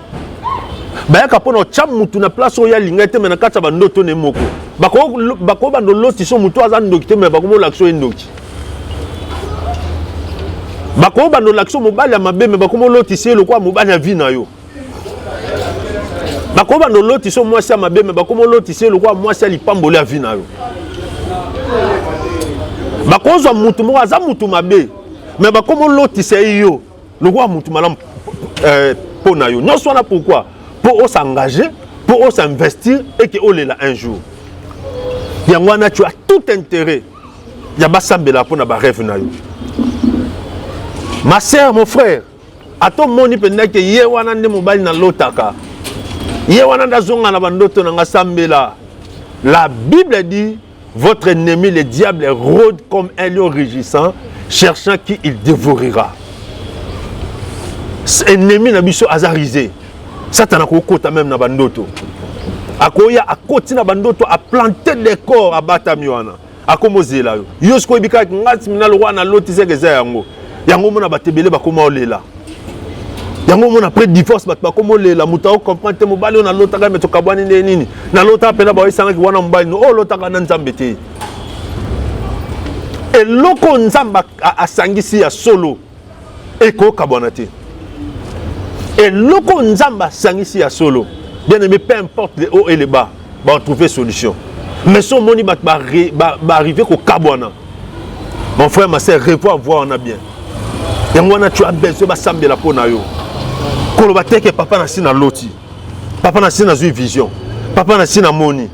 Bayaka mpona otya motu na place oyo alinga te, mais na kati ya bandoto ne moko. Bako banda olotisa motu aza ndoki te, mais bakomolakisa oye ndoki. Bako banda olakisa mobali ya mabe, mais bakomolotisa ye lokola mobali ya vie na yo. Bako banda olotisa mwasi ya mabe, mais bakomolotisa ye lokola mwasi ya lipamboli ya vie na yo. Bakozwa mutu moko aza mutu mabe, mais bakomolotisa ye yo lokola mutu malamu mpo na yo. Nyonso wana pourquoi? Mpo osengage, mpo osinvestir eke olela un jour. Yango wana tu as tout intérêt ya basambela mpo na barêve na yo. Ma sœur, mon frère, ata omoni mpenza ke ye wana nde mobali nalotaka, ye wana nde azonga na bandoto na nga, sambela. La Bible dit: Votre ennemi, le diable, rôde comme un lion rugissant, cherchant qui il dévorera. Ennemi na biso aza rusé. Satana akokota même na bandoto. Akoya akoti na bandoto a planter décor, abatami wana. Akomozela yo. Yo sikoyo oyebi kaka ngati mina lokwa na loti seke eza yango. Yango omona bato ebele bakoma olela. Yango omona après divorce bato bakoma olela, moto akocomprendre te: mobali oyo nalotaka, me tokabwani nde nini? Nalotaka mpena baoyesangaki wana mobali no oyo olotaka na Nzambe te. Eloko Nzambe asangisi ya solo ekokabwana te. Eloko Nzambe asangisi ya solo, bien aimé, peu importe les hauts et les bas, batrouver solution. Mais so omoni bato baarrive kokabwana, mon frère, ma sœur, revoir voir wana bien. Yango wana tu as besoin basambela mpo na yo. Koloba te ke papa na si naloti, papa na si nazwi vision, papa na si namoni.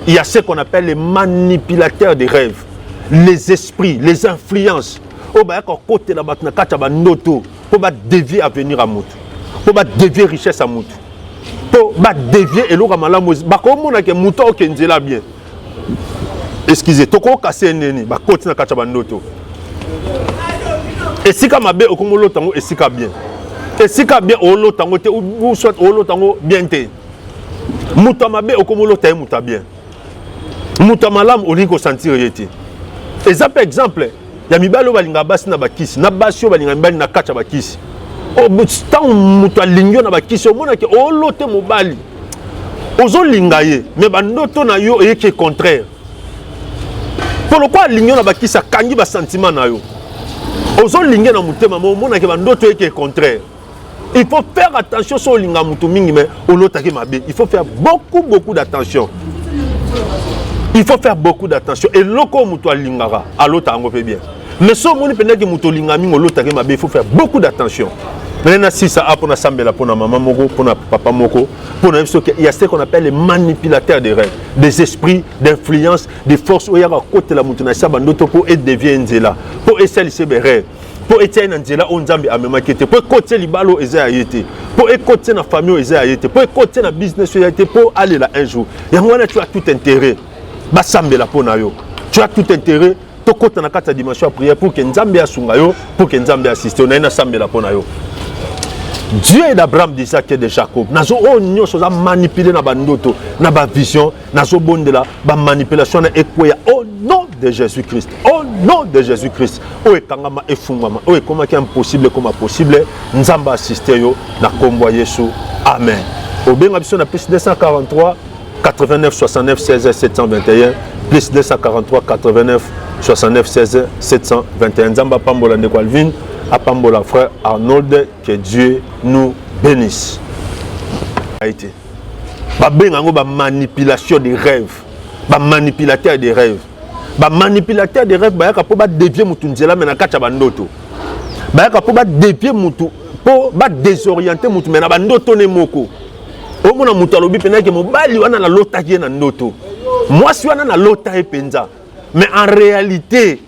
Il y a ce qu'on appelle les manipulateurs des rêves, les esprits, les influences oyo bayaka kokotela bato na kati ya bandoto mpo badévier avenir ya motu, mpo badévier richesse ya motu, mpo badévier eloko ya malamu. Bakomona ke motu aoke nzela bien, excuse, tokokase ye nini? Bakoti na kati ya bandoto. Esika mabe okomi olota yango, esika bien, esika bien olota yango te, ou soit olota yango bien te. Moto ya mabe okomi olota ye moto ya bien, moto ya malamu olingi kosentir ye te. Eza mpe exemple ya mibali oyo balingaka basi na bakisi, na basi oyo balingaka mibali na kati ya bakisi. Ntango moto alingi yo na bakisi, omonaki olote mobali ozolinga ye, me bandoto na yo eyeki contraire, mpo lokwa alingi yo na bakisi, akangi basentiment na yo, ozolinge na motema, me omonaki bandoto eyeki contraire. Il faut faire attention. So olinga moto mingi mais olotaki mabe, il faut faire beaucoup, beaucoup d'attention. Il faut faire beaucoup d'attention. Eloko oyo moto alingaka, alota yango mpe bien. Mais so omoni mpendaki moto olinga mingi, olotaki mabe, il faut faire beaucoup d'attention. Maintenant, na sisa a mpona sambela mpona mama moko, mpona papa moko, mpona yebi soki il y a ce qu'on appelle les manipulateurs des rêves, des esprits d'influence, des forces oyo yaka kotela moto na sia bandoto mpo edévier nzela, mpo esalisa berêve, mpo etia ye na nzela oyo Nzambe amemaki te, mpo ekotie libala oyo eza ya ye te, mpo ekotie na famille oyo eza ya ye te, mpo ekotie na business oyo ya ye te, mpo alela un jour. Yango wana tu as tout intérêt basambela mpo na yo. Tu as tout intérêt tokɔta na kati ya dimension ya prière pour que Nzambe asunga yo, pour que Nzambe assiste yo. Na ye nasambela mpo na yo. Dieu d'Abraham, d'Isaac et de Jacob, nazo oyo nyonso oza manipulé na bandoto, na bavision, nazobondela bamanipulation na ekweya au nom de Jésus Christ, au nom de Jésus Christ. Oyo ekangama efungwama, oyo ekomaki impossible ekoma possible. Nzambe assiste yo na nkombo ya Yesu, amen. Obenga biso na plus 243 89 69 16 721, plus 243 89 69 16 721. Nzambe apambola ndeko Alvin, apambola frère Arnold. Que Dieu nous bénisse. Te babenga yango bamanipulation des rêves, bamanipulateur des rêves. Bamanipulateur des rêves bayaka mpo badévier motu nzela, me na kati ya bandoto. Bayaka mpo badévier motu, mpo badésorienter motu, me na bandoto ne moko. Omona moto alobi mpenza mobali wana nalotaki ye na ndoto, mwasi wana nalota ye mpenza, mais en réalité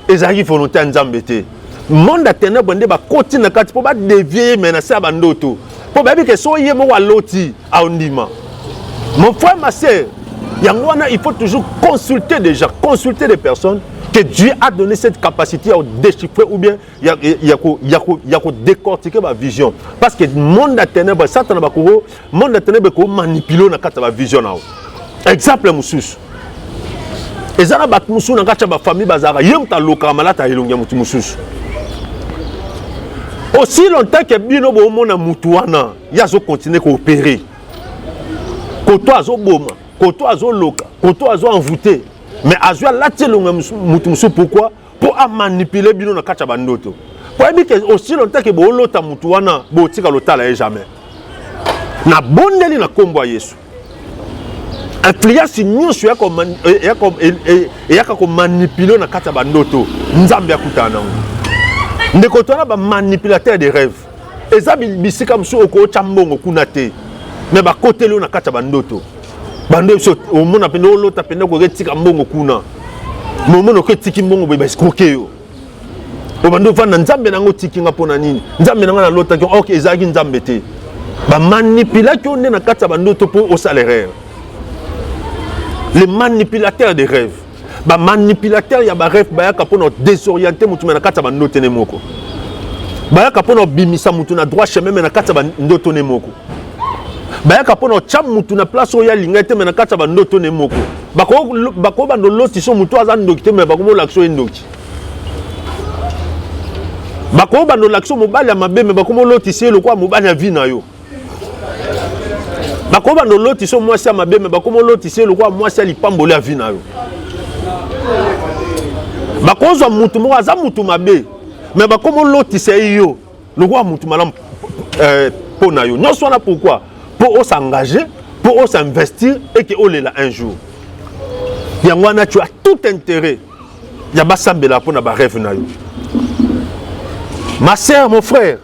ezalaki volonté ya Nzambe te. Monde ya ténèbre nde bakoti na kati mpo badévier ye, me na se ya bandoto, mpo bayebi ke so ye moko aloti, aondima. Mon frère, ma sœur, yango wana il faut toujours consulter des gens, consulter des personnes que Dieu a donné cette capacité à déchiffrer ou bien ya kodécortiquer bavision, parce que monde ya ténèbre, Satana, bakoko monde ya ténèbre komanipuler na kati ya bavision na yo. Exemple mosusu eza na bato mosusu na kati ya bafamille, bazalaka ye moto alokaka malata elongi ya motu mosusu. Aussi longtemps ke bino bomona mutu wana, ye azocontinuer koopérer koto, azoboma koto, azoloka koto, azoenvoûter, mais azwi alati elongo ya mutu mosusu. Pourquoi? Mpo amanipuler bino na kati ya bandoto, po ayebi ke aussi longtemps ke boolota mutu wana, botika lotala ye jamais. Nabondeli na nkombo ya Yesu, influence nyonso eyaka komanipuler na kati ya bandoto, Nzambe akutana nango. Ndeko, to wana bamanipulateur de rêve eza bisika mosusu okotya mbongo kuna te, me bakoteli yo na kati ya bandoto. Bando biso omona pene olota pene okoki etika mbongo kuna, me omona okoki etiki mbongo boye, baescroquer yo. Obandi ovanda: Nzambe nango otikinga mpo na nini? Nzambe nanga nalotaki, ok, ezalaki Nzambe te. Bamanipulaki yo nde na kati ya bandoto mpo osala erreur. Les manipulateurs de rêve. Bamanipulateur ya barêve bayaka mpona désorienter motu, mais na kati ya bandoto ne moko. Bayaka mpona obimisa motu na droit chemin, mais na kati ya bandoto ne moko. Bayaka mpona otya motu na place oyo alinga te, mais na kati ya bandoto ne moko. Bako banda olotisa motu aza ndoki te, mais bakomolakisa oye ndoki. Bako banda olakisa mobali ya mabe, mais bakomolotisa ye lokola mobali ya vie na yo. Bako banda olotisa mwasi ya mabe, mais bakomolotisa ye lokola mwasi ya lipamboli ya vie na yo. Bakozwa mutu moko aza mutu mabe, mais bakomolotisa ye yo lokola mutu malamu mpo na yo. Nyonso wana pourquoi? Mpo os'engager, mpo os'investir eke olela un jour. Yango wana tu as tout intérêt ya basambela mpo na barêve na yo. Ma sœur, mon frère,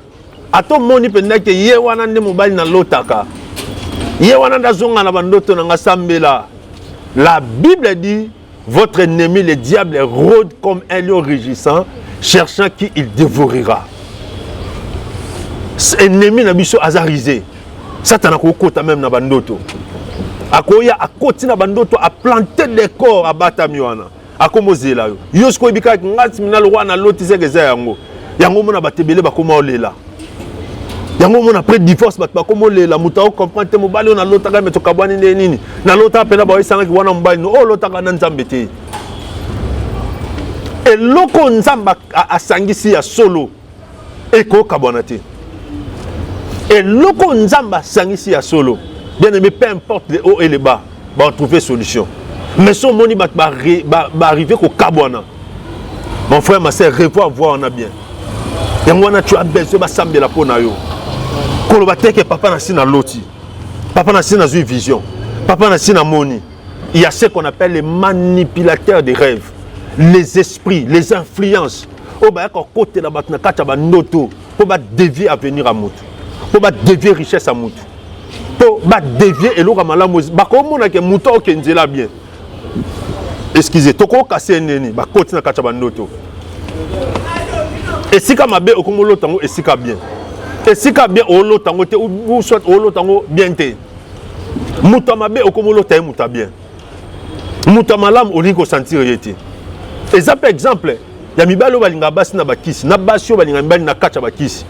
ata omoni mpenza ke ye wana nde mobali nalotaka, ye wana nde azonga na bandoto na nga, sambela. La Bible dit: "Votre ennemi le diable rôde comme un lion rugissant, cherchant qui il dévorera." Ennemi na biso aza rusé. Satana akokota même na bandoto, akoya, akoti na bandoto, aplante décor, abatami wana, akomozela yo. Yo sikoyo oyebi kaka ngati mina lokwa nalotisaka eza yango. Yango omona bato ebele bakoma olela. Yango omona après divorce bato bakoma olela. Moto akocomprendre te: mobali oyo nalotaka, mais tokabwani nde nini? Nalotaka mpena, baoyesangaki wana mobali no oyo olotaka na Nzambe te. Eloko Nzambe asangisi ya solo ekokabwana te. Eloko Nzambe asangisi ya solo, bien aimé, peu importe les hauts et les bas, batrouver solution. Mais so omoni bato baarrive kokabwana, mon frère, ma sœur, revoir voir wana bien. Yango wana tu as besoin basambela mpo na yo. Koloba te ke papa, nasi naloti, papa, nasi nazwi vision, papa, nasi namoni. Il y a ce qu'on appelle les manipulateurs des rêves, les esprits, les influences oyo bayaka kokotela bato na kati ya bandoto mpo badévier avenir ya motu, mpo badévier richesse ya motu, mpo badévier eloko ya malamu. Bakomonake motu aoke nzela bien, excuse, tokokase nini, bakoti na kati ya bandoto. Esika mabe okomi olota yango, esika bien, esika bien olota yango te, ou soit olota yango bien te. Moto ya mabe okomi olota ye moto ya bien, moto ya malamu olingi kosentir ye te. Eza mpe exemple ya mibali oyo balingaka basi na bakisi, na basi oyo balingaka mibali na kati ya bakisi.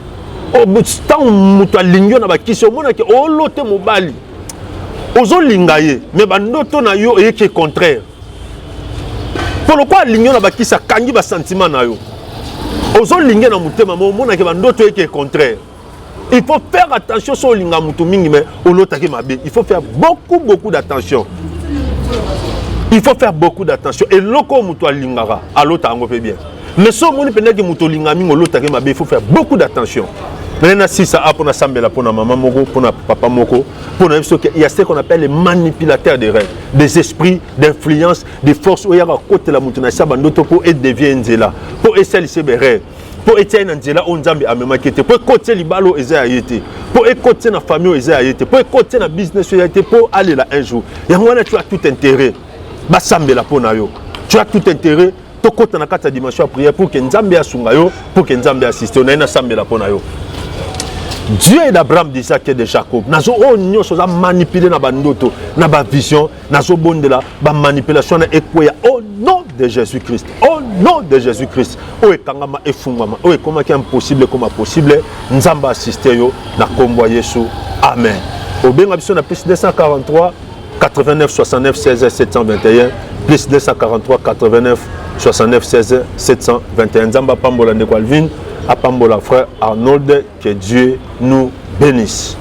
Ntango moto alingi yo na bakisi, omonake olote mobali ozolinga ye, mais bandoto na yo eyeki contraire. Mpo lokwa alingi yo na bakisi, akangi basentiment na yo, ozolinge na motema, mais omonake bandoto eyeki contraire. Il faut faire attention. So olinga motu mingi mais olotaki mabe, il faut faire beaucoup, beaucoup d'attention. Il faut faire beaucoup d'attention. Eloko oyo moto alingaka, alota yango mpe bien. Mais so omoni mpendaki moto olinga mingi, olotaki mabe, il faut faire beaucoup d'attention. Maintenant, na sisa a mpona sambela mpona mama moko, mpona papa moko, mpona biso. Il y a ce qu'on appelle les manipulateurs des rêves, des esprits d'influence, des forces oyo yaka kotela moto na sia bandoto mpo edévier nzela, mpo esalisa berêve, mpo etia ye na nzela oyo Nzambe amemaki te, mpo ekotie libala oyo eza ya ye te, mpo ekotie na famille oyo eza ya ye te, mpo ekotie na business oyo ya ye te, mpo alela un jour. Yango wana tu as tout intérêt basambela mpo na yo. Tu as tout intérêt tokɔta na kati ya dimension ya prière pour que Nzambe asunga yo, pour que Nzambe assiste yo. Na ye nasambela mpo na yo. Dieu d'Abraham, d'Isaac et de Jacob, nazo oyo nyonso oza manipulé na bandoto, na bavision, nazobondela bamanipulation na ekweya au nom de Jésus Christ, au nom de Jésus Christ. Oyo ekangama efungwama, oyo ekomaki impossible ekoma possible. Nzambe assiste yo na nkombo ya Yesu, amen. Obenga biso na plus 243 89 69 16 721, plus 243 89 69 16 721. Nzambe apambola ndeko Alvin, apambola frère Arnold. Que Dieu nous bénisse.